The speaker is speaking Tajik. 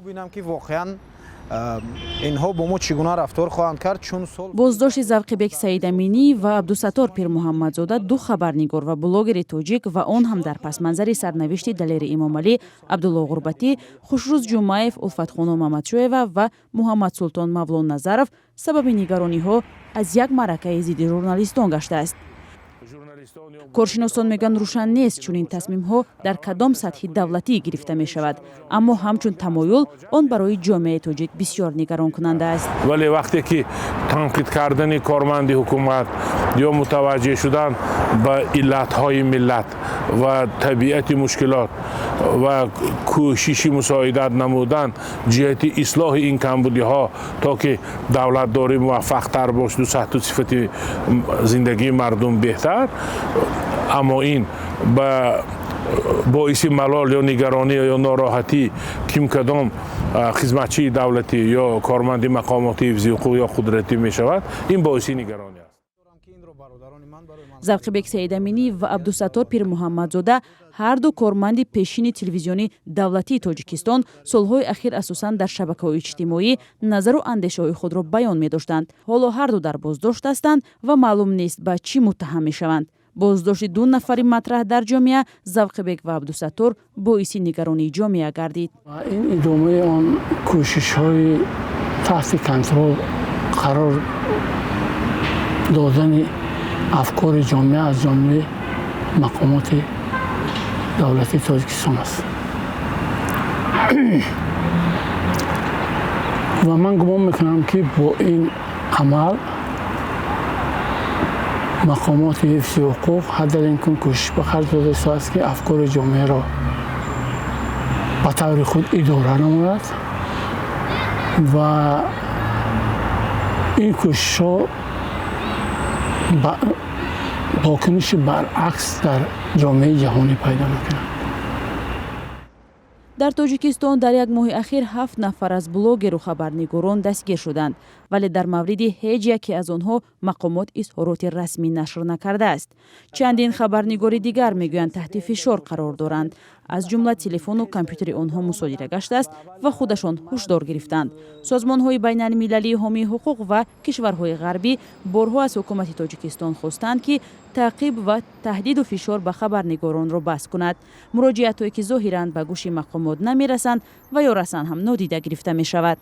Бинам, ки воқеан инҳо бо мо чӣ гуна рафтор хоҳанд кард, чун сол Боздошти Завқибек Саидаминӣ ва Абдусаттор Пирмуҳаммадзода, ду хабарнигор ва блогери тоҷик, ва он ҳам дар пасманзари сарнавишти Далери Эмомалӣ, Абдулло Ғурбатӣ, Хушрӯз Ҷумаев, Улфатхону Мамадшоева ва Муҳаммадсултон Мавлонназаров сабаби нигарониҳо аз як маъракаи зидди журналистон гаштааст. Коршиносон мегӯянд, рӯшан нест, чунин тасмимҳо дар кадом сатҳи давлатӣ гирифта мешавад, аммо ҳамчун тамоюл он барои ҷомеаи тоҷик бисёр нигаронкунанда аст. Вале вақте ки танқид кардани корманди ҳукумат ё мутаваҷҷеҳ шудан ба иллатҳои миллат ва табиати мушкилот ва кӯшиши мусоидат намудан ҷиҳати ислоҳи ин камбудиҳо, то ки давлатдорӣ муваффақтар бошду сатҳу сифати зиндагии мардум беҳтар, аммо ин ба боиси малол ё нигаронӣ ё нороҳатӣ ким кадом хизматчии давлатӣ ё корманди мақомоти ҳифзи ҳуқуқ ё қудратӣ мешавад, ин боиси нигаронӣ аст. Завқибек Саидаминӣ ва Абдусаттор Пирмуҳаммадзода, ҳарду корманди пешини Телевизиони давлатии Тоҷикистон, солҳои ахир асосан дар шабакаҳои иҷтимоӣ назару андешаҳои худро баён медоштанд. Ҳоло ҳарду дар боздошт ҳастанд ва маълум нест, ба чӣ муттаҳам мешаванд. Боздошти ду нафари матраҳ дар ҷомеа, Завқибек ва Абдусаттор, боиси нигаронии ҷомеа гардид. Ин идомаи он кӯшишҳои таҳти контрол қарор додани афкори ҷомеа аз ҷониби мақомоти давлатии Тоҷикистон аст ва ман гумон мекунам, ки бо ин амал мақомоти ҳифзи ҳуқуқ ҳаддалимкон кӯшиш ба харҷ дода истодааст, ки афкори ҷомеаро ба таври худ идора намояд ва ин кӯшишҳо вокуниши баръакс дар ҷомеаи ҷаҳонӣ пайдо мекунад. Дар Тоҷикистон дар як моҳи ахир ҳафт нафар аз блогеру хабарнигорон дастгир шуданд, вале дар мавриди ҳеҷ яке аз онҳо мақомот изҳороти расмӣ нашр накардааст. Чандин хабарнигори дигар, мегӯянд, таҳти фишор қарор доранд, аз ҷумла телефону компютери онҳо мусодира гаштааст ва худашон ҳушдор гирифтанд. Созмонҳои байналмилалии ҳомии ҳуқуқ ва кишварҳои ғарбӣ борҳо аз ҳукумати Тоҷикистон хостанд, ки таъқиб ва таҳдиду фишор ба хабарнигоронро бас кунад, муроҷиатҳое ки зоҳиран ба гӯши мақомот намерасанд ва ё расанд ҳам нодида гирифта мешавад.